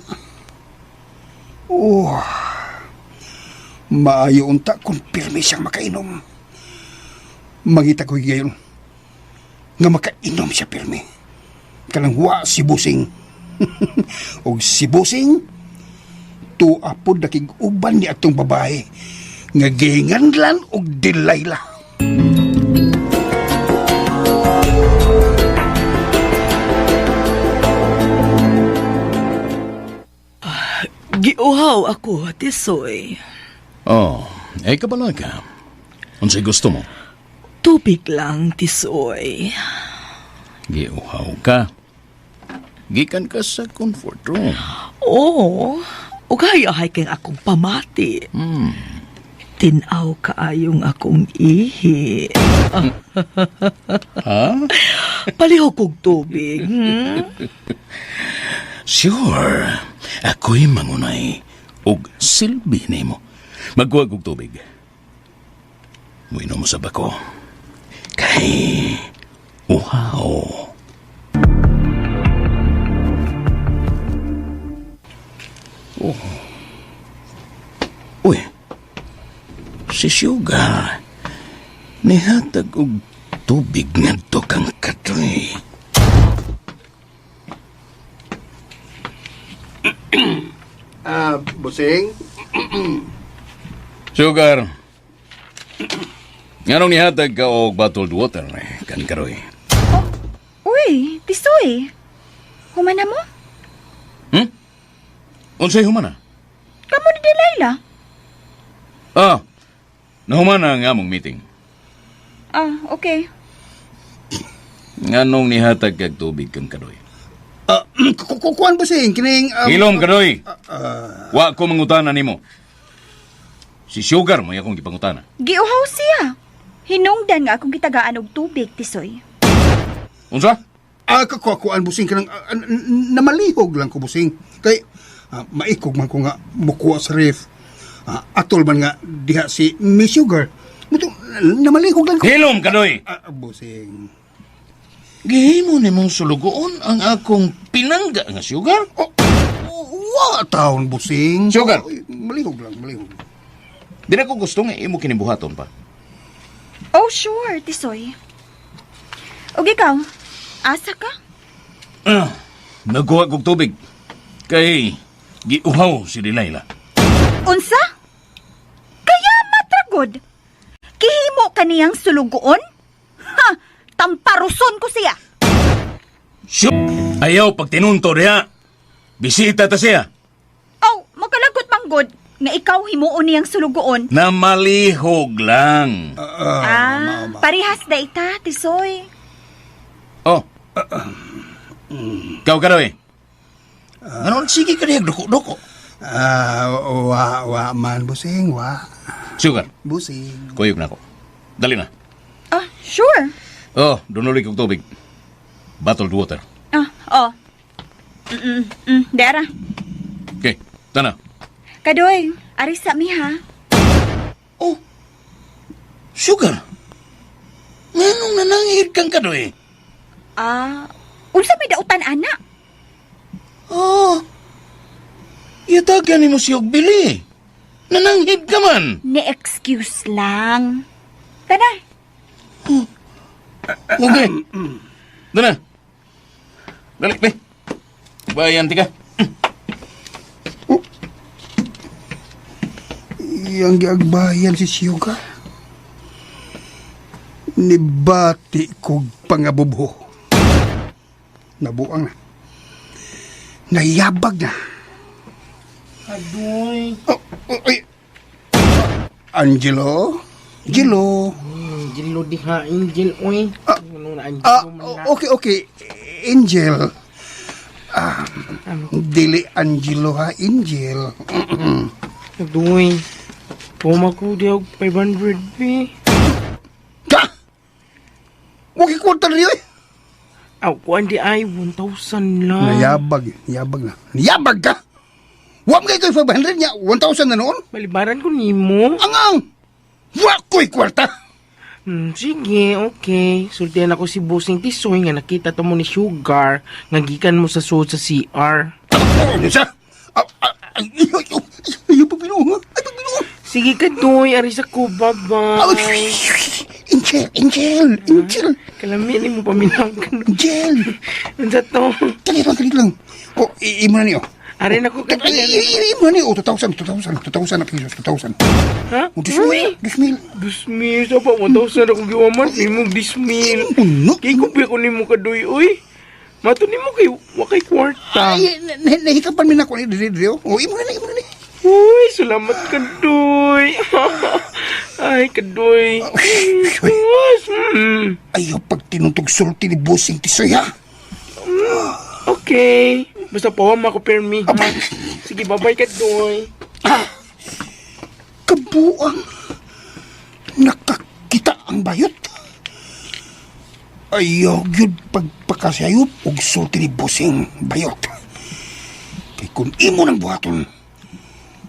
Oh, maayo unta kung pirmi siyang makainom. Mangita ko gayon nga makainom siya pirmi. Kanang wa si Busing. Og si Busing, tuwa pod nakig uban ni atong babae nga gihinganlan og Delilah. Giuhaw ako, Tisoy. Oh, eh kabala ka. Unsay gusto mo? Tubig lang, Tisoy. Giuhaw ka. Gikan ka sa comfort room. Oo, ug hayahay kay akong pamati. Tinaw kaayong akong ihi. Ha? Palihog kog tubig. Hmm? Sure. Ako'y mangunay og silbi nimo. Magkuha og tubig. Muinom sa bako. Kay uhaw. Oh. Uy. Si Sugar. Nihatag og tubig ngadto kang katoy. Ah, Busing? Sugar. Nganong nihatag ka og bottled water eh, kan karoy? Uy, Tisoy. Humana mo? Unsay humana? Kamo ni Delilah. Ah, nahumana ang among meeting. Ah, okay. Nganong nihatag kag tubig kang kadoy? Ah, kukuan Busing, kining Hilom kadoy. Wa ko mangutana nimo. Si Sugar mo akong gipangutana. Giuhaw siya. Hinungdan nga akong gitagaan og tubig, Tisoy. Unsa? Ah, kukuan Busing kanang namalihog lang ko Busing. Kay maikog man ko nga mukuha sa ref. Ah, atol man nga diha si Miss Sugar. Muto namalihog lang ko. Hilom kadoy. Ah, Busing. Gihimo nimong sulugoon ang akong pinangga nga sugar? Oh, wa taon Busing. Sugar. Uy, malihog lang, malihog. Di na ko gusto nga imo kinibuhaton pa. Oh, sure, Tisoy. Og ikaw, asa ka? Ah, nagkuha kog tubig. Kay giuhaw si Delilah. Unsa? Kaya matragod. Kihimo kaniyang sulugoon? Ha! Tamparuson ko siya. Ayaw pagtinunto diha. Bisita ta siya. Oh, magkalagot manggod nga ikaw himuon niyang sulugoon. Na malihog lang. Ah, parehas na ita, Tisoy. Oh. Ikaw ka daw eh. Ano, sige ka diha, duko-duko. Ah, wa wa man Busing, wa. Sugar, Busing. kuyog na ako. Dali na. Ah, sure. Oh, dunulig kog tubig. Bottled water. Ah, oh. Dara. Okay, tana. Kadoy, arisa mi ha. Oh, sugar. kang kadoy. Ah, unsa may dautan ana? Oh. Iyatagan nimo si Bili. Nananghid ka man. Ni-excuse lang. Tana, Okay. Dana. Dali, be. Bayan, tika. Iyang giagbayan si Siyuga. Nibati kog pangabubho. Nabuang na. Nayabag na. Adoy. Oh, oh, ay. Angelo? Angelo? Angelo diha, Angel, uy. Ano na, Angelo Ah, man na. okay, okay. Angel. Ah, dili Angelo ha, Angel. Adoy. Puma ko di og 500, be. Ka! Huwag kwarta niyo eh. Aw, kuan di ay, 1,000 lang. Nayabag, nayabag na. Nayabag ka! Wa man kay 500 niya, 1,000 na noon. Balibaran ko nimo. Angang! Wa ko'y kwarta! Sige, okay. Sultihan ako si Bossing Tisoy nga nakita to mo ni Sugar nga gikan mo sa suod sa CR. Ano siya? Ah, ah, Ay, ay, ay, ay, ay, pabinuha. Ay, pabinuha. Sige ka, Doy. Ari sa ko. Bye-bye. Ay, Angel, Angel, Angel, Kalami ni mo paminaw ka. Angel. Unsa to? Kali lang, kali lang. Oh, imo na niyo. Ari na ko ka. Ay, imo na niyo. Oh, 2,000, 2,000, 2,000 na pesos, 2,000. Ha? Oh, 2,000, 2,000. 2,000. Sa pa, 1,000 ako giwaman. Nimo, 2,000. Uno. Kay kupi ako nimo ka, Doy. Uy. Mato nimo kay wakay kwarta. Ay, nahikapan mi na ko ni diri diri. Oh, imo na ni, imo na ni. Uy, salamat ka, Doy. Ay, kadoy. Uy, Ayaw Ayaw pag tinuntog sulti ni Busing Tisoy, ha? Okay. Basta pawa ko permi. ha? Sige, bye-bye ka, Doy. Ah, kabuang. Nakakita ang bayot. Ayaw yun pagpakasayop og sulti ni Busing bayot. Kay kung imo ng buhaton,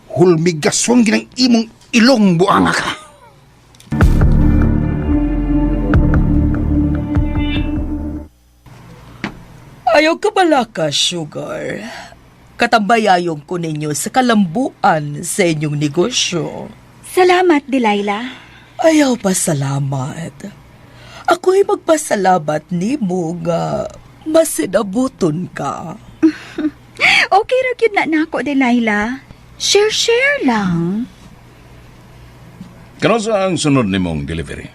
hulmigason ginang imong ilong buanga ka. Ayaw ka pala ka, Sugar. Katambayayong ko ninyo sa kalambuan sa inyong negosyo. Salamat, Delilah. Ayaw pa salamat. Ako'y magpasalamat nimo nga masinabuton ka. Okay ra gyud na nako, Delilah. Share share lang. Kano sa ang sunod nimong delivery?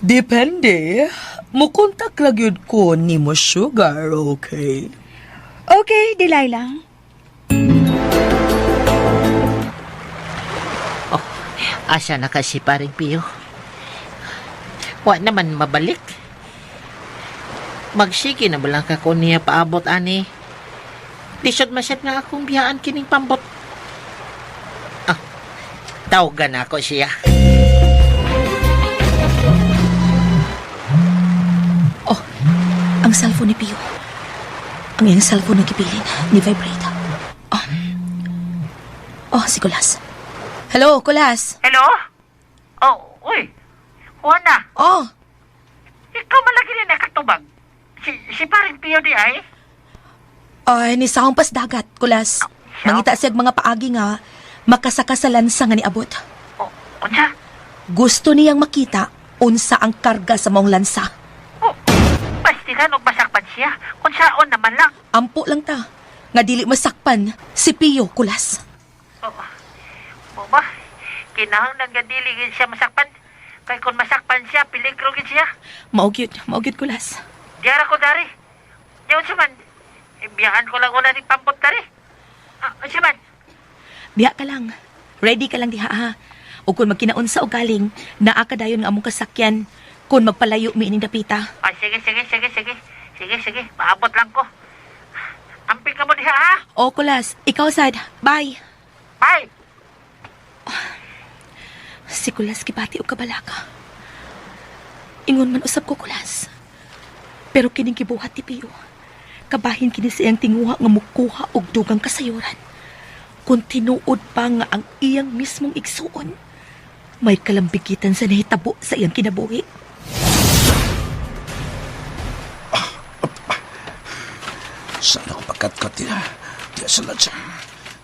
Depende. Mukontak lang yun ko nimo, Sugar, okay? Okay, Delilah. Oh, asa na kasi paring Pio? Wa naman mabalik. Magsige na ba lang ka ko niya paabot, ani? Lisod masyad nga akong biyaan kining pambot. Ah, tawagan ako siya. Oh, ang cellphone ni Pio. Ang iyang cellphone ang gibilin ni vibrate. Oh. Oh, si Kulas. Hello, Kulas. Hello? Oh, uy. Juana, Oh, ikaw malagi ni nakatubag. Si paring Pio di ay? ay ni saong pas dagat, Kulas. Mangita siyag mga paagi nga makasaka sa lansa nga niabot. Oh, unsa? Gusto niyang makita unsa ang karga sa maong lansa. Oh, basti ka og masakpan siya. Unsaon naman lang. Ampo lang ta nga dili masakpan si Pio, Kulas. Oh, mo ba? Kinahanglan nga dili gid siya masakpan. Kay kung masakpan siya, peligro gid siya. Mao gyud, mao gyud, Kulas. Diara ko dari. Di unsa man? Ibiyahan ko lang una ni pambot dari. Ah, unsa man? Diha ka lang. Ready ka lang diha ha. O kung magkinaunsa o galing, naa ka dayon nga among kasakyan kung magpalayo mi ining dapita. Ay, sige, sige, sige, sige. Sige, sige. Maabot lang ko. Amping ka mo diha, ha? O Kulas, ikaw sad. Bye. Bye! Si Kulas gibati og kabalaka. Ingon man usab ko Kulas. Pero kining gibuhat ni Pio. Kabahin kini sa iyang tinguha nga mukuha og dugang kasayuran. Kung tinuod pa nga ang iyang mismong igsuon, may kalambigitan sa nahitabo sa iyang kinabuhi. Saan ako pagkatkat niya? Diya sa ladya.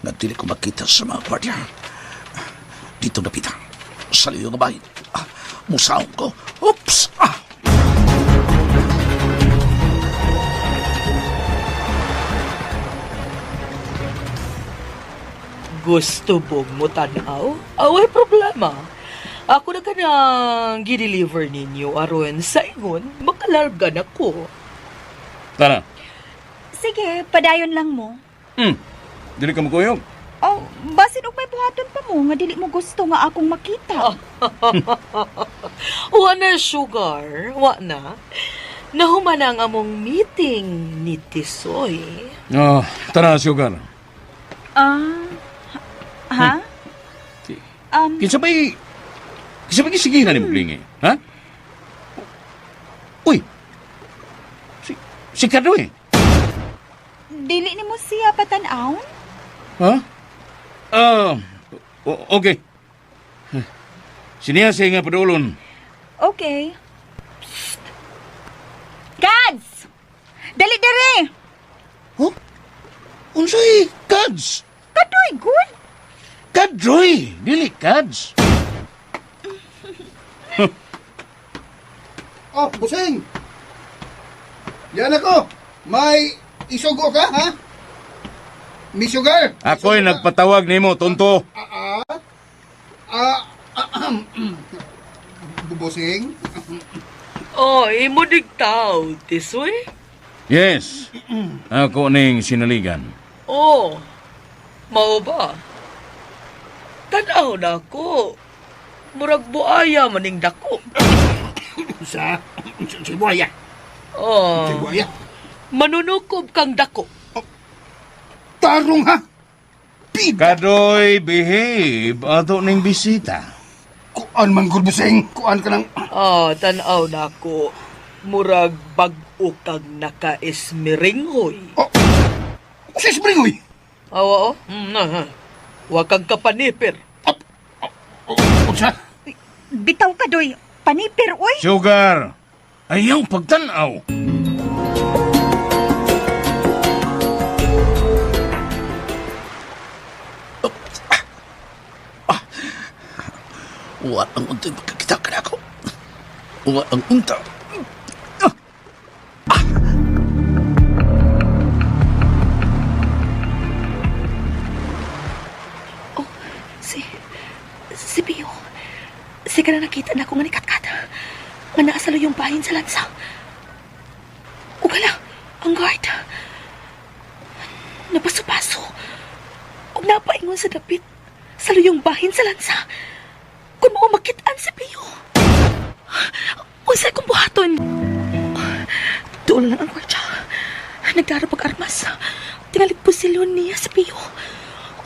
Nga dili ko makita sa mga gwardiya. Dito napita. Sa liyo nga bahin. Ah, musaon ko. Oops! Ah! Gusto bong mo tanaw? Away problema. Ako na kanang gideliver ninyo aron sa ingon makalarga na ko. Tara. Sige, padayon lang mo. Dili ka makuyog. Oh, basin og may buhaton pa mo nga dili mo gusto nga akong makita. Wa na, sugar. Wa na. Nahuman ang among meeting ni Tisoy. Oh, tara, sugar. Ah. Ha? Kinsa ba'y... Kinsa ba'y gisigihan ni Muglingi? Ha? Uy! Si Kadoy. Dili nimo siya patan-awon? Ha? Ah, okay. Siniya siya nga padulon. Okay. Psst. Gads! Dali dere! Huh? Unsay kads? Kadoy good. Kadoy! Dili kads. Oh, busing! Yan ako! May isugo ka, ha? May sugar? Ako'y nagpatawag nimo, tonto. Ah, ahem. Busing? Oh, imo digtaw, Tisoy. Yes. Ako ning sinaligan. Oh, mao ba? Tanaw na ako. Murag buaya maning dako. Sa? Sa buhaya. Oh, Sa buhaya. manunukob kang dako. Tarong, ha? Pida! Kadoy, behave. Ato ning bisita. Kuan man gud, busing. Kuan ka ng... Ah, tanaw na ako. Murag bag-o kang naka-esmiringhoy. Oh! Sa spring, uy! Awa, oh. Na, ha. Wa kang kapanipir. Unsa? Bitaw ka doy. Panipir oy. Sugar! Ayaw pagtanaw! Wa ang unta magkakita ka na ako. Wa ang unta. Oh, si Pio. Si ka na nakita na ako nga ni Katkat. Nga naasalo yung bahin sa lansa. Ugala, ang guard. Napaso-paso. Ug napaingon sa dapit. Salo yung bahin sa lansa. Kung mao makitaan si Pio. Unsay kong buhaton? Doon lang ang gwardya. Nagdaro pag-armas. Tingali pusilon niya si Pio.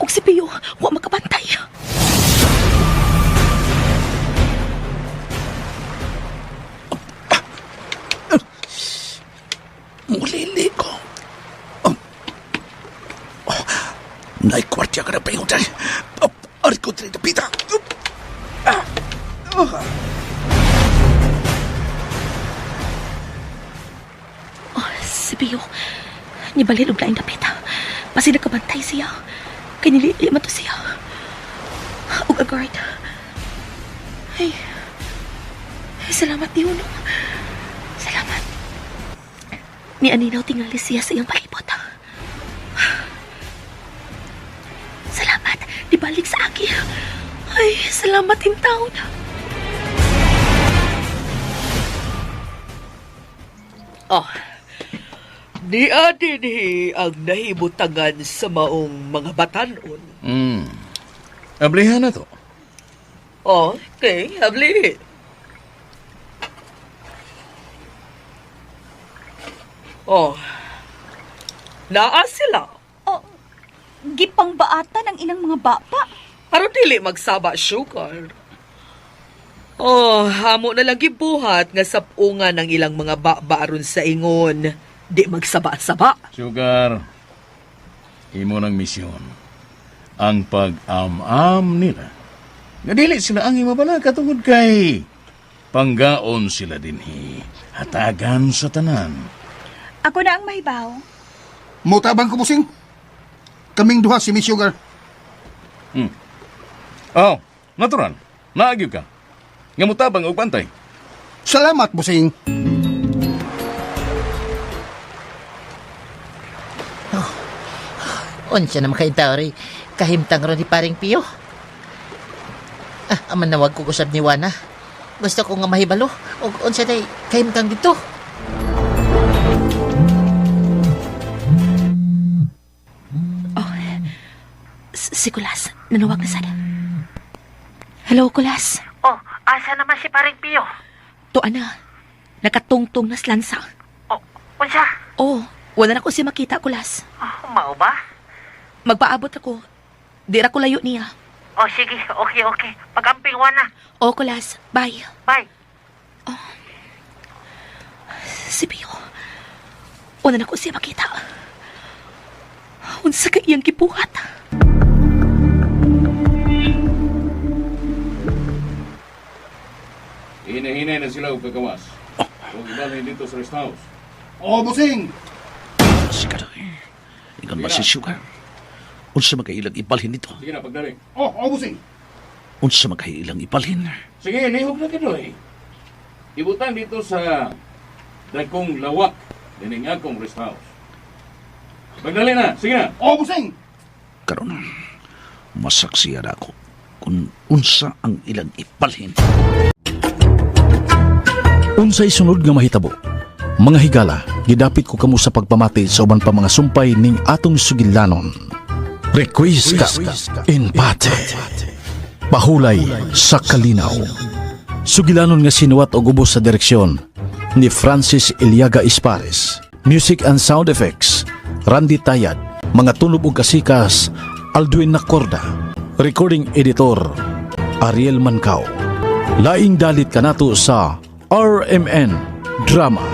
Ug si Pio, wa makabantay. Mulili ko. Oh. Oh. Naikwartiya ka na pa yung tayo. Oh, ari ko diri napita. Ah. Oh. Oh, si Pio. Nibalil og laing dapit. Basi nakabantay siya. Kay nilili man to siya. Og a guard. Ay. Ay, salamat ni Uno. Salamat. Ni Aninaw tingali siya sa iyang palibot. Salamat. Nibalik sa akin. Ay, salamat in town. Oh. Ni dinhi ang nahimutangan sa maong mga batanon. Ablihan na to. Oh, okay, habli. Oh. Naa sila. Oh, gipangbaatan ang ilang mga bapa. Aron dili magsaba sugar. Oh, hamo na lang gibuhat nga sapungan ang ilang mga baba aron sa ingon. Di magsaba-saba. Sugar, imo ng misyon. Ang pag-am-am nila. Nga dili sila ang imabala katungod kay panggaon sila dinhi. Hatagan sa tanan. Ako na ang mahibaw. Mutabang ko, busing. Kaming duha si Miss Sugar. Oh, natural. Naagyo ka. Nga mutabang og bantay. Salamat, busing. Unsa naman kay Tauri, kahimtang ron ni paring Pio. Ah, aman nawag ko usab ni Wana. Gusto ko nga mahibalo. Og unsa day kahimtang dito. Oh, si Kulas, nanawag na sana. Hello, Kulas. Oh, asa naman si paring Pio? Tuan na, nakatungtong na slansa. Oh, unsa? Oh, wala na ko siya makita, Kulas. Oh, mao ba? Magpaabot ako. Di ra ko layo niya. Oh, sige. Okay, okay. Pag-amping Wana. Oh, Kulas. Bye. Bye. Si Pio. Wala na ko siya makita. Unsa ka iyang gibuhat? Hinahinay na sila og kagawas. Huwag ibalhin dito sa rest house. Oh, busing. Si Kadoy. Ingon ba si Sugar? Unsa magkailang ibalhin nito? Sige na, pagdali. Oh, busing. Unsa magkailang ibalhin? Sige, lihok na kadoy. Ibutang dito sa dakong lawak dining akong rest house. Pagdali na, sige na. Oh, busing. Karon, masaksiyan ako kung unsa ang ilang ibalhin. Unsay sunod nga mahitabo? Mga higala, gidapit ko kamo sa pagpamati sa uban pa mga sumpay ning atong sugilanon. Requiescat in pate. Pahulay sa kalinaw. Sugilanon nga sinuwat og ubos sa direksyon ni Francis Iliaga Ispares. Music and sound effects, Randy Tayad, mga tunob ug kasikas, Aldwin Nacorda. Recording editor, Ariel Mancao. Laing dalit kanato sa RMN Drama.